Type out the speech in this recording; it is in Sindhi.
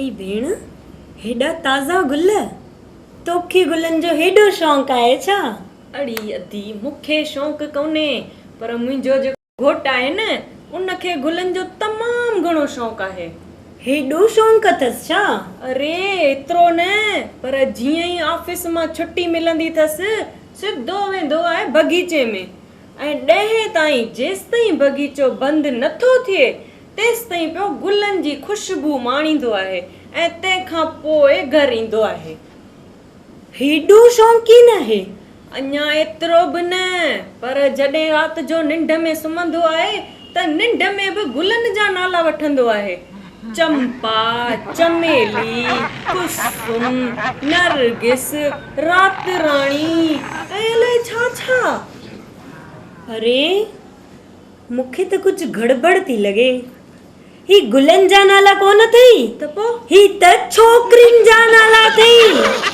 اي ڀيڻ، هيڏا تازا گل! توکي گلن جو هيڏو شونق آهي ڇا؟ اڙي ادي، مون کي شونق ڪونهي، پر منهنجو جيڪو گهوٽ آهي نه، ان کي گلن جو تمام گهڻو شونق آهي. هيڏو شونق اٿس ڇا؟ اري ايترو نه، پر جيئن ئي آفيس مان ڇٽي ملندي اٿس، سڌو ويندو آهي بغيچي ۾. ۽ ڏهين تائين جيستائين بغيچو بند نه ٿو ٿئي، تيستائين پيو گلن جي خوشبو ماڻيندو آهي ۽ تنهن کان پوء گهر ايندو آهي. هيڏو شوقين آهي؟ اڃا ايترو به نه، پر جڏهن رات جو ننڊ ۾ سمهندو آهي ته ننڊ ۾ به گلن جا نالا وٺندو آهي. چمپا، چميلي، ڪسم، نرگس، رات راڻي ۽ الائي ڇا ڇا. اري مون کي ته ڪجهه گڙٻڙ ٿي لڳي. هي گلن جا نالا ڪونه اٿئي. ته پوء؟ هي ته ڇوڪرين جا نالا اٿئي.